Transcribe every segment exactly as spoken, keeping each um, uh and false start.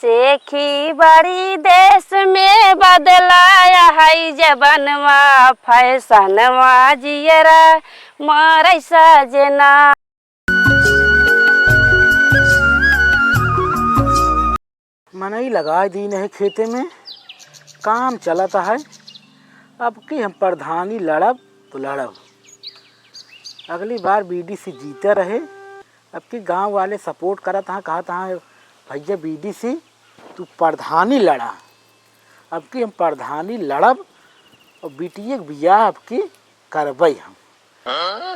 देखी बड़ी देश में बदलाया है जबनवा, फैशनवा जियरा मारै सजना। मनई लगाए दीन है खेते में, काम चलत है। अब की हम प्रधानी लड़ब तो लड़ब। अगली बार बीडीसी जीते रहे, अब की गांव वाले support करत हैं, कहत हैं, "भैया बीडीसी तू प्रधानी लड़ा।" अब की हम प्रधानी लड़ब और बिटिया के बियाह अब की करबै हम।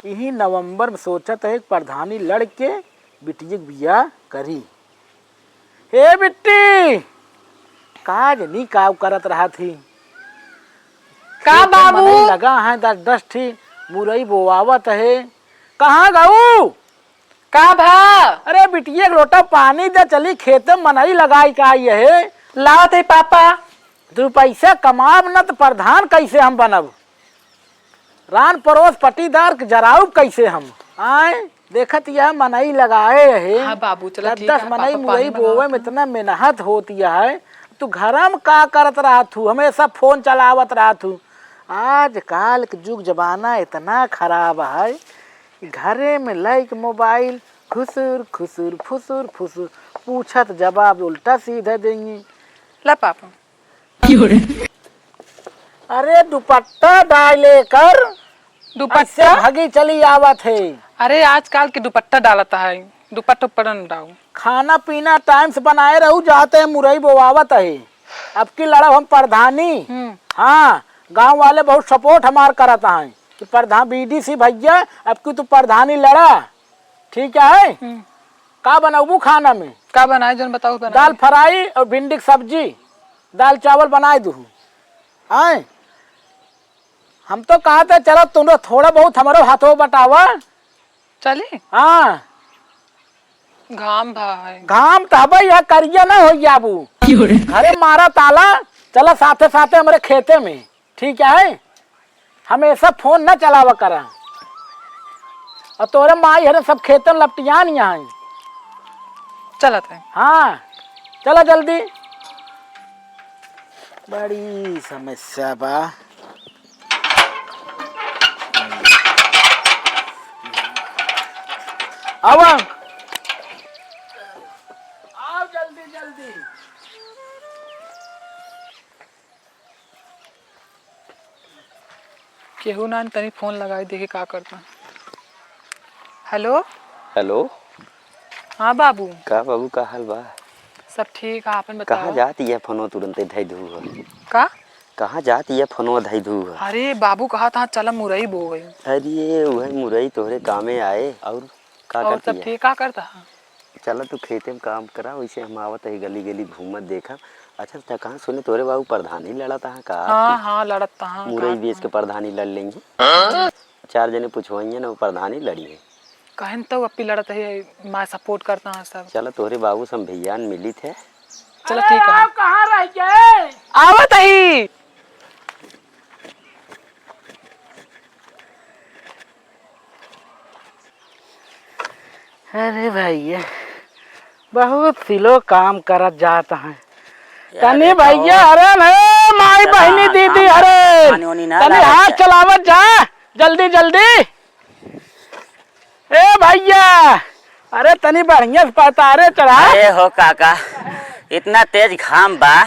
इही नवंबर में सोचत है प्रधानी लड़ के बिटिया के बियाह करी। हे बिट्टी, का जनी काव करत रहत ही? का खेत में बाबू? मनई लगा है, दस दस ठी मुरई बोआवत है। कहाँ गऊ? का भा? अरे बिटिया, एक लोटा पानी दे, चली खेते में मनई लगाई का ये है। लावत है पापा। दू पैसा कमाब न त प्रधान कैसे हम बनब? रान परोस पटीदार के जराउब कैसे हम? आए, देखत यह मनई लगाए है। हाँ बाबू, चला दस ठीक दस है, मनई पापा मुरई पानी बोवे में मंगावत हैं। इतना मेहनत होती है। तू घरम का करत रहत हू? हमेशा फोन चलावत रहत हू। आजकाल के जुग जमाना इतना खराब है कि घरे में लइके मोबाइल खुसुर खुसुर फुसुर फुसुर पूछत जवाब उल्टा सीधा देंगी। ला पापा। अरे दुपट्टा डाले कर, दुपट्टा? ऐसे भगी चली आवत है। अरे आजकल के दुपट्टा डालत है, दुपट्टा ऊपर न डाऊ। खाना पीना time से बनाए रहू, जाते हैं मुरई बोआवत है। अब की लड़ब हम प्रधानी। हम्म। हाँ, गांव वाले बहुत support हमार करत हैं कि प्रधान बीडीसी भैया, अब की तू प्रधानी लड़ा, ठीक है? हम्म। का बनौबू खाना में? का बनाए, जौन बताऊ बनाए। दाल fry और भिंडी की सब्जी, दाल चावल बनाए दू। आए, हम तो कहत है, चलो तुम लोग थोड़ा बहुत हमरो हाथों बटावा। चली? हाँ। घाम भा है। घाम तो हबे, यह करिया ना हो जाबू। घरे मारा ताला, चला साथे साथे हमरे खेते में, ठीक है? हमेशा फोन ना चलावा करा। और तोरे माई हरे सब खेतन लपटियान यहाँ। चलत है। हाँ, चला जल्दी। बड़ी समस्या बा। आवा। आओ जल्दी, जल्दी। केहू ना, तनी फोन लगाई, देखी का करता। हेलो। हेलो। हाँ बाबू। का बाबू, का हाल बा? सब ठीक है, आपन बतावा। कहाँ जात यह फोनो तुरंते धई धू है? का? कहाँ जात यह फोनो धई धू है? अरे बाबू, कहा था चला मुरई बोवे। अरे उहे मुरई तोहरे कामे आए, और का और करती सब है? ठीक, का करता है? चला तू खेते में काम करा, वैसे हम आवत है गली गली घूमत देखा। अच्छा, त कहाँ सुने तोरे बाबू प्रधानी लड़त हैं का? हाँ, हाँ, लड़त हैं, मुरई का बेच के बताएं? प्रधानी लड़ लेंगे। हाँ? चार जने पुछवाइए ना, वो प्रधानी लड़ी है। कहन तो अपी लड़त है, मैं support करता हूँ सब। चला तोरे बाबू से हम भैया न मिली थे। चला अरे ठीक है। आप कहाँ रह गए? आवत ही। अरे भैया, बहुत slow काम करत जात हैं। यार, तनी ये भैया, तो हरन है, माई, चला, बहिनी, दीदी, काम हरन। पानी ओनी ना तनी लागत हाथ है। चलावत जा, जल्दी, जल्दी। ए भैया, अरे तनी बढ़िया से पतारे चढ़ा। अरे हो काका, इतना तेज घाम बा,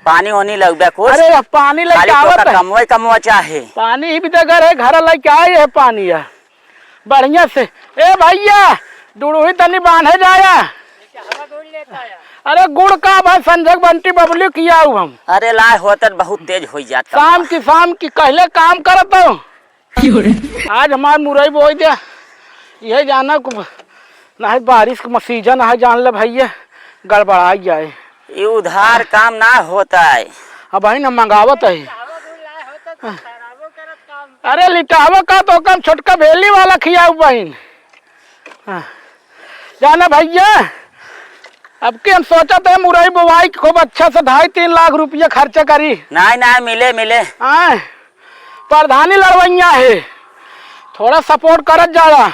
पानी ओनी लगबे कुछ? अरे, अब पानी लेके खाली आवत तोका है। कमवे कमवा चाहे। पानी ही भी दे घर है, घर लेके आए है पानी है। बढ़िया से। ए भैया, डुड़ुही तनी बांधे जाया। अरे गुड़ का भाई, संजय बंटी बबली किया हूँ हम। अरे लाए होतन बहुत तेज हो जाता। शाम की, शाम की कहले काम करत हूँ। आज हमार मुरई बोई दे, यह जाना को, ना है बारिश का सीजन है, जान ले भैया, गड़बड़ाई जाए। ये उधार काम ना होता है। अब भाई ना मंगावत है। अरे लिटावे का तो कम छोटका भेली वाला खियाऊ बहिन। हाँ। जाना भैया, अब के हम सोचत है मुरई बोवाई खूब अच्छा से ढाई तीन लाख रुपया खर्चा करी। नहीं, नहीं, मिले, मिले। हाँ, प्रधानी लड़वैया है, थोड़ा support करत जाला।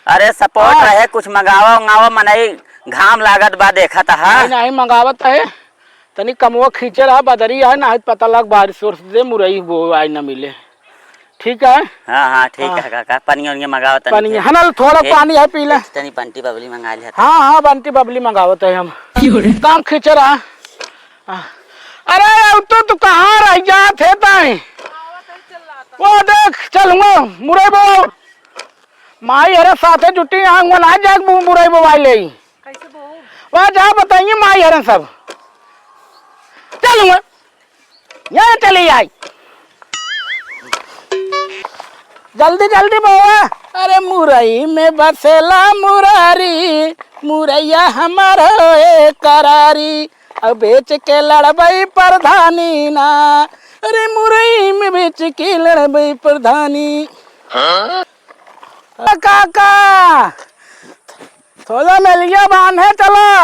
अरे support हाँ। रहे, कुछ मंगावा उंगावा, मनई घाम लागत बा, देखत ह। नहीं, नहीं, मंगावत है। तनी कमवा खींचे रहा, बदरी है, ना पता लग बारिश ओरिश दे, मुरई बोआई न मिले। ठीक है? हाँ, हाँ, ठीक हाँ। है काका, पनिया उनिया मंगावत तनी पनिया, फिर। है ना, थोड़ा ए, पानी है, पी ले। तनी बंटी बबली मंगा लिया। हाँ, हाँ, बंटी बबली मंगावत है हम। क्यों रे? काम खींचे रहा। हाँ। अरे, अब तो तू कहाँ रह जात है ताई? वो देख, चल हुआ, मुरई बो। माई हरे साथे जुटी, आंग में ना जाग, मु-, मुरई बोआई ले। कैसे बो? वह जा बताइए, माई हरे सब। चल हुआ। यहाँ चली आई। जल्दी, जल्दी बोआ। अरे मुरई में बसेला मुरारी, मुरैया हमार होए करारी। अब बेच के लड़बई प्रधानी ना, अरे मुरई में बेच के लड़बई प्रधानी। हाँ? काका, थोड़ा मेलिया बांधे चला।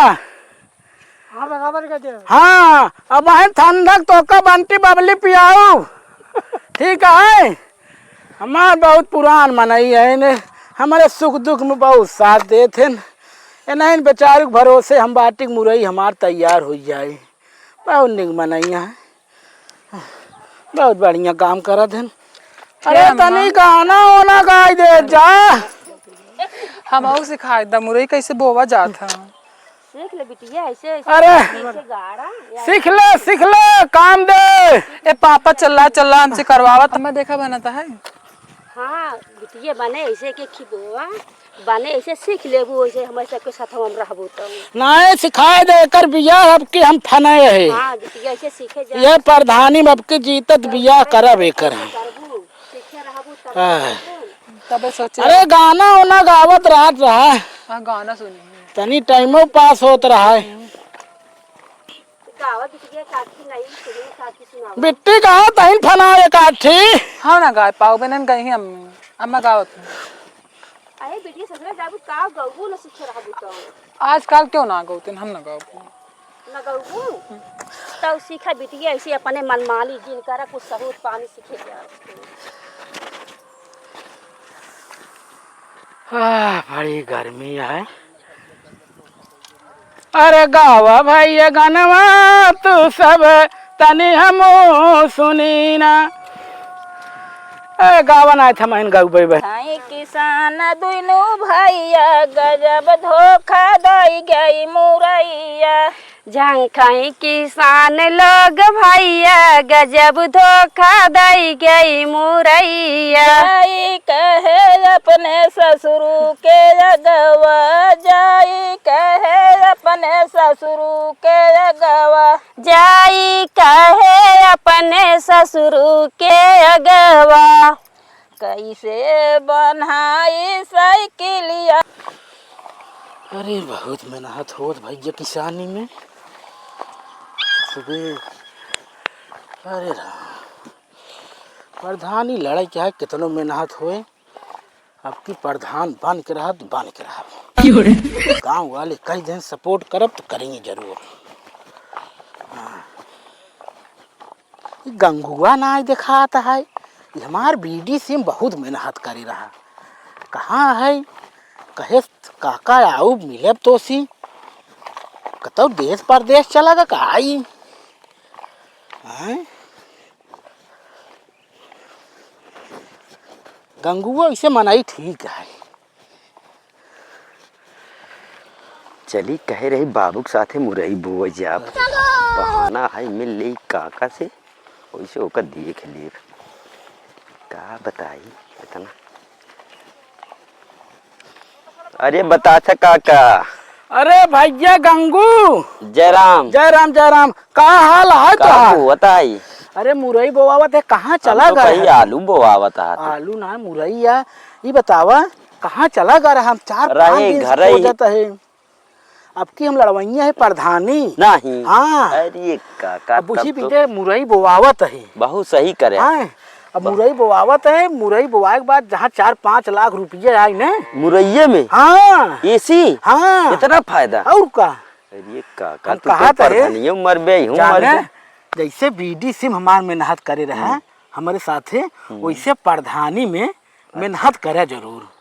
हाँ, बराबर कर दे। हाँ, अब अहें ठंडक तोका बंटी बबली पियाऊ। ठीक है? हमार बहुत पुरान मनई है ने, हमारे सुख दुख में बहुत साथ देत हैं। ए नहीं बेचारू के भरोसे हम बाटी के मुरई हमार तैयार होइ जाए। बहुत निक मनई है। बहुत बढ़िया काम करत हन। अरे, क्या अम्मा? तनी गाना ओना गाई दे जा। हमहू सिखाई दा, मुरई कैसे बोवा जात है। सीख ले बिटिया, ऐसे, ऐसे, अरे, ऐसे गाड़ा, या सीख ले, सीख ले, काम दे। ए पापा, चल्ला, चल्ला, हमसे करवावत। अम्मा, देखा बनता है। हाँ, बिटिया बने ऐसे के खिबोवा। बने ऐसे सीख लेबू, ऐसे हमरे सबके साथ हम रहबू तो। नाहीं, सिखाए दे, एकर बियाह अब की हम फनाए है। हाँ, बिटिया ऐसे सीखे जा। ये प्रधानी में अब की जीतत बियाह करब एकर हम। करबू, सीखे रहबू तब आह। करबू। तबे सोचे। अरे, गाना ओना गावत रहत रहा। हाँ, गाना सुनी। तनी टाइमो पास होत रहा है। गावा बिटिया काठी नहीं, सुनी काठी सुनावा। बिट्टी कहाँ तहिन फना एक आठी? हाँ ना गाय पाओ, बेनन गई ही अम्मी। अम्मा गावत हूँ। अरे बिटिया ससुरा जाबू का गौबू न सीखे रहबू तो। आजकल क्यों ना गौते, हम ना गौते। न गौबू? तब सीखा बिटिया ऐसे अपने मनमानी जिन करा कुछ सहूर पानी सीखे जा। आह, बड़ी गर्मी है। अरे गावा भैया गनवा तू सब तनी हमू सुनी ना। ए, गावा ना था महिन गाऊ बे बे। हाय किसान दुइनो भैया गजब धोखा दई गई मुरैया। झंखई किसान लोग भैया गजब धोखा दई गई मुरैया। जाई कहे अपने ससुरु के अगवा, जाई कहे अपने ससुरु के अगवा। जाई कहे अपने ससुरु के अगवा। कैसे बनाई साइकिलिया। अरे बहुत मेहनत होत भैया किसानी में। सुबह, अरे राम, प्रधानी लड़ाई क्या है, कितनो मेहनत होए, अब की प्रधान बन के रहब, बन के रहब। क्यों रे? गाँव वाले कई दिन सपोर्ट करब तो करेंगे जरूर। हाँ। ई गंगुआ नाहीं देखात है। ई हमार बीडीसी में बहुत मेहनत करे रहा। कहाँ है? कहे काका आऊ मिलब तोसी। कतौ देश परदेश चला गा का ई? हैं? गंगुआ ऐसे मनई ठीक है। चली, कहे रही बाबू के साथे मुरई बोए जाब। बहाना है, मिल ले काका से, वैसे ओकर देख लेब। का बताई इतना। अरे बता था काका। अरे भैया गंगू। जय राम। जय राम, जय राम। का हाल है का तोहार? बोवत आई? अरे मुरई बोवावत है, कहाँ हम चला तो गया कही है? आलू बोवावत है तो। आलू ना, मुरई है। ई बतावा, कहाँ चला गया रहा? हम चार पाँच रहे दिन से घरे ही। खोजत है। अब की हम लड़वैया है प्रधानी। नहीं। हाँ। अरे काका, अब उसी तब तो बीते मुरई बोवावत है। बहुत सही करे। हाँ। अब मुरई बोवावत है, मुरई बोवाए के बाद जहाँ चार पाँच लाख रुपये आए ने। मुरैये में? हाँ। एसी? हाँ। इतना फायदा? और का? अरे काका, हम तू कहा तो था रे? प्रधानियों मरबे, यूं जाने, मरबे। जैसे बीडीसी में हमार मेहनत करे रहा, हम्म। हमारे साथे, हम्म। वैसे प्रधानी में अच्छा। मेहनत करे जरूर।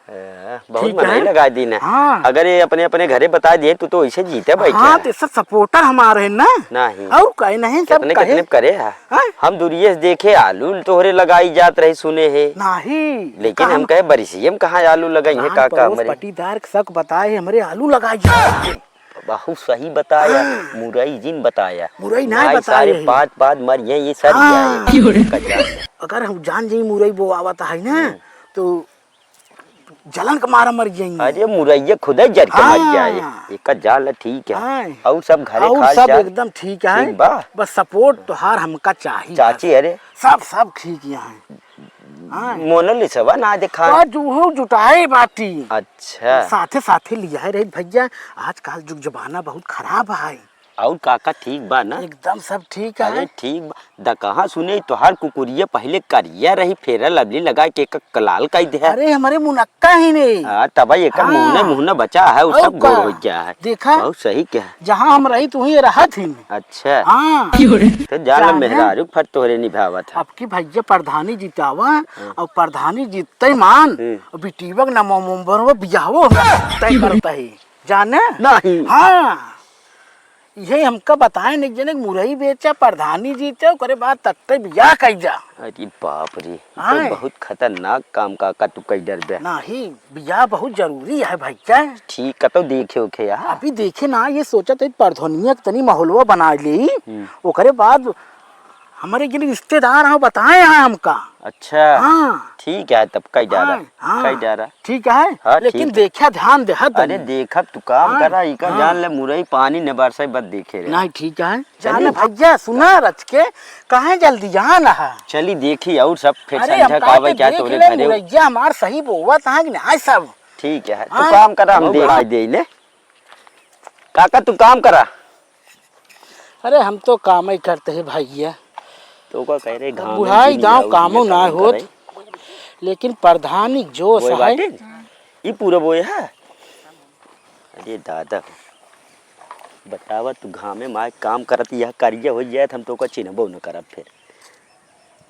ए, बहुत ठीक मनई है। लगा दी ना। हाँ। अगर ये अपने, अपने घरे बता दिए, तू तो ऐसे जीते बैठे हाँ, है। तो सब सपोर्टर हमारे हैं ना। नहीं। और कहे नहीं, सब कितने, कहे। कितने करे है? हाँ? हम दूरिये से देखे, आलू तोहरे लगाई जात रही, सुने है। नहीं। लेकिन कहाँ हम कहे, बरिसिये में कहाँ आलू लगाई है, लान काका परोस हमरे? पटीदार के शक बताए, हमरे आलू लगाई जात। बहुत सही बताया, हाँ। मुरई जिन बताया। मुरई नाहीं नाहीं बताए सारे ही। पाँच, पाँच मर ये, ये सर हाँ। गया है। अगर हम जान जाई मुरई बोआवत है ना, हम्म। तो जलन के मारा मर जाई। अरे मुरैया खुदे जर के मर हाँ। जाए। एका जाल ठीक है। हाँ। और सब घरे और खाल सब चाल? एकदम ठीक है। ठीक बा? बस सपोर्ट तोहार हमका चाही। चाची, अरे। सब, सब ठीक यहाँ है। हाँ। मोनालिसवा ना देखा। तो जूहू जुटाए बाटी। अच्छा। साथे, साथे लिया है रे भैया, आजकल जुग जमाना बहुत खराब है। और काका ठीक बा ना? एकदम सब ठीक अरे है। ठीक बा। द कहाँ सुने तोहार कुकुरिया पहले करिया रही, फेरा लवली लगा के एक लाल कई दे। अरे हमरे मुनक्का ही नहीं। हाँ, तब एकर हाँ। मुहना, मुहना बचा है, वो और सब गोर का? हो गया है। देखा? बहुत सही क्या है। जहाँ हम रही, तू ही रहत ही। अच्छा। हाँ। तो जान जाने। मेहरारू फट तोहरे निभावत है। अब की भैया प्रधानी जितावा, हाँ। और प्रधानी जीतते मान, हम्म। और बिटीवा के नाम मोमबर वो बियाहो तय करता है। जाने? नहीं। हाँ। इहे हमका बताए, एक जने के मुरई बेचा, प्रधानी जीते, ओकरे बाद तत्ते बियाह कई जा। अरे बाप रे, ई तो हाँ। बहुत खतरनाक काम काका तू कई डरबे। नहीं, बियाह बहुत जरूरी है भैया। ठीक, कतौ देखे ओखे यार। अभी देखे ना, ये सोचत है प्रधानिया के तनी माहौलवा बना ले, हम्म। ओकरे बाद हमरे एक जने रिश्तेदार हैं, बताए हैं हमका। अच्छा। हाँ। ठीक है, तब कई डारा, हाँ, हाँ। कई डारा। ठीक है, हाँ, लेकिन ठीक है। देखा, ध्यान दे, हाँ, अरे तनी। देखब, तू काम हाँ, करा, इका हाँ। जान ले, मुरई पानी न बरसे, बस देखे रहे। नहीं, ठीक है। चली। जाने भैया, सुना रच के, काहे जल्दी जान रहा? चली देखी, और सब फिर अरे, हम संझा का कावे के क्या देख तोरे ले, घरे हो? मुरैया हमार सही बोवत है कि नहीं सब? ठीक है, तू हाँ। काम करा, हम बहुत देख बड़ा। दे ले। काका, तू काम करा। अरे, हम तो काम ही करते हैं भैया। तो का कह रहे, घाम में बुढ़ाई दिन गाँव जाओ, कामो ये ना काम होत, करे। लेकिन प्रधानी जोश बोए है। बाटे? ई पूरा बोए है? अरे दादा, बतावा तू, घामे में आए काम करत, यह करिया हो जाए, तो हम तो का चिन्हबो न करब फिर।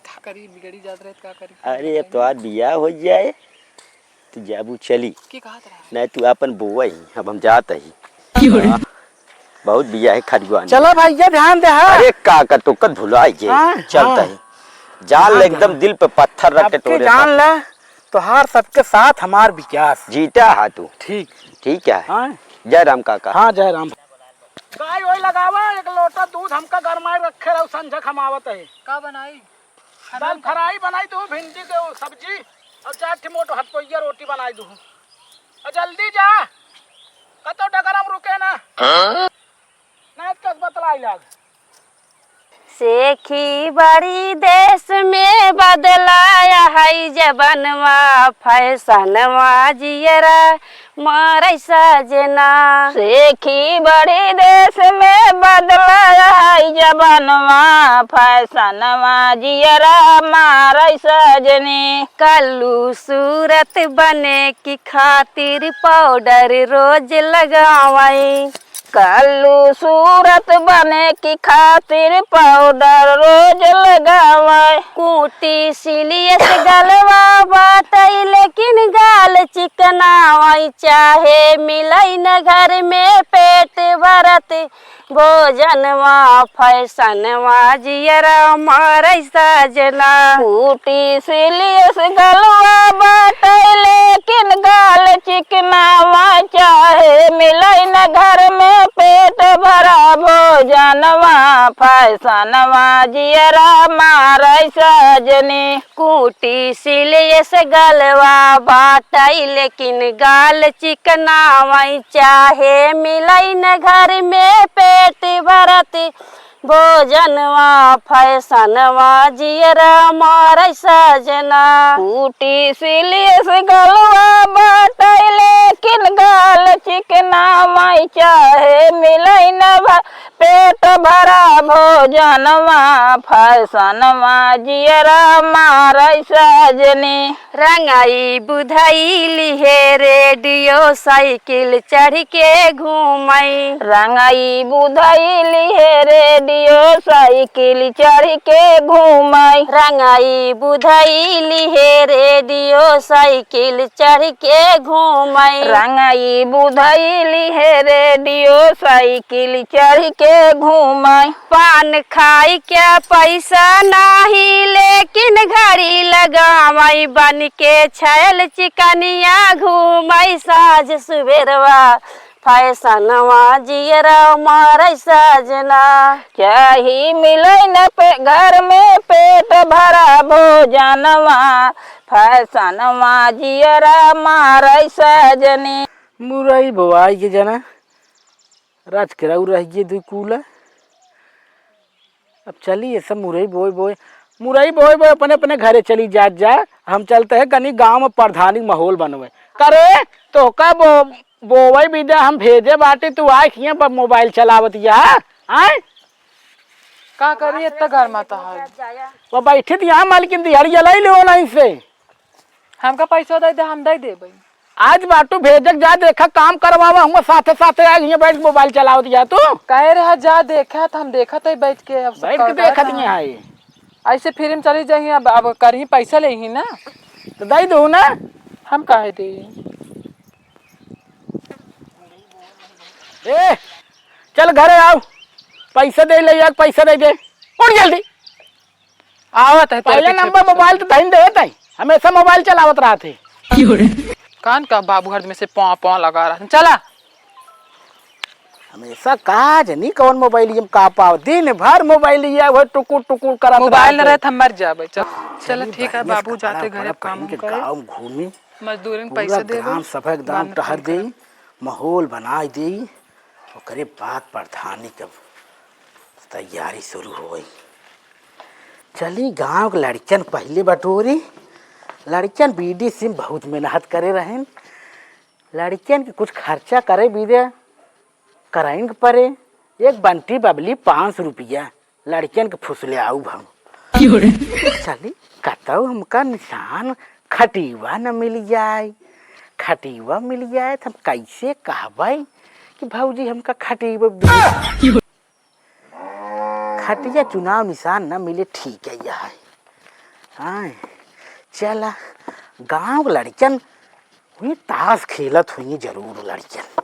का करी, बिगड़ी जात रहे, का करी? अरे, अब तोहार बियाह हो जाए, तू जाबू चली। के कहत रहा? नहीं, तू आपन बोआ ही, अब हम जात ही। क्यों रे? हाँ, बहुत बिया है खरिगवान। चला भैया, ध्यान दे, हाँ। अरे काका, तो कद भुलाई जे। हाँ, चलता हाँ। ही। जान हाँ, ले, एकदम हाँ। दिल पे पत्थर रख के सबके तोरे जान साथ। ला, तोहार सबके साथ हमार विकास। जीता है तू। ठीक। ठीक है। हाँ। जय राम काका। हाँ, जय राम। गाय ओए लगावा, एक लोटा दूध हमका गरमाए रखे रहो, संझा खमावत है। का बनाई? दाल फ्राई बनाई दू, भिंडी के सब्जी और चार ठे मोट हथपोइया रोटी बनाई दू। और जल्दी जा, कतो डगरम रुके ना। हाँ? नाच कस बतलाई लाग। सेखी बड़ी देश में बदलाया है जबनवा, फैशनवा जियरा मारै सजना। सेखी बड़ी देश में बदला है जबनवा, फैशनवा जियरा मारै सजनी। कल्लू सूरत बने की खातिर पाउडर रोज लगावई। कल्लू सूरत बने की खातिर पाउडर रोज लगावई। कूटी सिलियस गलवा बाटई, लेकिन गाल चिकनावई। चाहे मिलई न घर में पेट भरत भोजनवा, फैशनवा जियरा मारै सजना। कूटी सिलियस गलवा बाटई, लेकिन गाल चिकनावा। चाहे मिलई न घर में पेट भरा भोजनवा, फैशनवा जियरा मारै सजनी। कूटी सिलियस गलवा बाटई, लेकिन गाल चिकनावई। चाहे मिलई न घर में पेट भरत भोजनवा, फैशनवा जियरा मारै सजना। कूटी सिलियस गलवा बाटई, लेकिन गाल चिकनावई। चाहे मिलई न पेट भरा भोजनवा, फैसनवा जियरा मारै सजनी। रंगाई बुधई लिहे रेडियो साइकिल चढ़ि के घूमई। रंगाई बुधई लिहे रेडियो साइकिल चढ़ि के घूमई। रंगाई बुधई लिहे रेडियो साइकिल चढ़ि के घूमई। रंगाई बुधई लिहे रेडियो साइकिल चढ़ि के घूमई। पान खाई के पैसा नाही, लेकिन घड़ी लगावई, बन के छैल चिकनिया घूमई, साँझ सुबेरवा फैसनवा जियरा मारै सजना। चाही मिलै न पे, घर में पेट भरा भोजनवा, फैसनवा जियरा मारै सजनी। मुरई बोआई के जना, रात के रहू रह गए दुई कूला। अब चली ये सब मुरई बोए बोए, मुरई बोए बोए अपने अपने घरे चली जात जा। हम चलते हैं कनी गाँव में प्रधानी माहौल बनवे। करे तो का बो-, बोवे बिदा हम भेजे बाटे, तू आए किया ब-, मोबाइल चलावत या, आए? का करी, इतना घर में तो है। वो बैठे थी यहाँ मालकिन दिहाड़ी जलाई ले नहीं से। हमका पैसा दे दे, हम दे देबे। आज बाटू भेजक जा, देखा काम करवावा, हम साथे साथे आ गइया, बैठ मोबाइल चलावत या तू। कहे रहा जा देखा, तो हम देखत है बैठ के, अब सब बैठ के करत देखत है। ही है। ऐसे फिर हम चली जाही, अब, अब करही पैसा लेही ना। तो दे दो ना। हम काहे दे? ए, चल घरे आओ, पैसा दे ले यार, पैसा दे दे, उठ जल्दी। आवत है, तोरे पहले पीछे नंबर पीछे। मोबाइल तो धइन देत है, हमेशा मोबाइल चलावत रहत है। कान का बाबू हरदम से पौ पौ लगा रहा है। चला। हमेशा का जनी कौन मोबाइल हम का पाव, दिन भर मोबाइल ये वो टुकुर टुकुर करत मोबाइल न रहत है। रहे तो हम मर जाबे। चल, चला, चली ठीक है, बढ़िया से बाबू कपड़ा जाते घरे उपड़ा काम पहन के करे। गाँव में घूमी, मजदूरन पूरा पैसा देबे, ग्राम सभा एकदम बाद में टहर काम देई, करब। माहौल बनाई देई, ओकरे बाद प्रधानी के तैयारी शुरू होई। चली गाँव के लड़कियन पहिले बटोरी। लड़कियन बीडीसी में बहुत मेहनत करे रहन। लड़कियन के कुछ खर्चा करे बीदे कराइन के परे। एक बंटी बबली पाँच सौ रुपया लड़कियन के फुसले आऊ हम। चली कतौ हमका निशान खटीवा न मिल जाए। खटीवा मिल जाए तो हम कैसे कहबे कि भौजी हमका खटीवा दे। खटिया चुनाव निशान न मिले, ठीक है यह है। हाँ, चला, गाँव के लड़कन हुई ताश खेलत हुई जरूर लड़कन।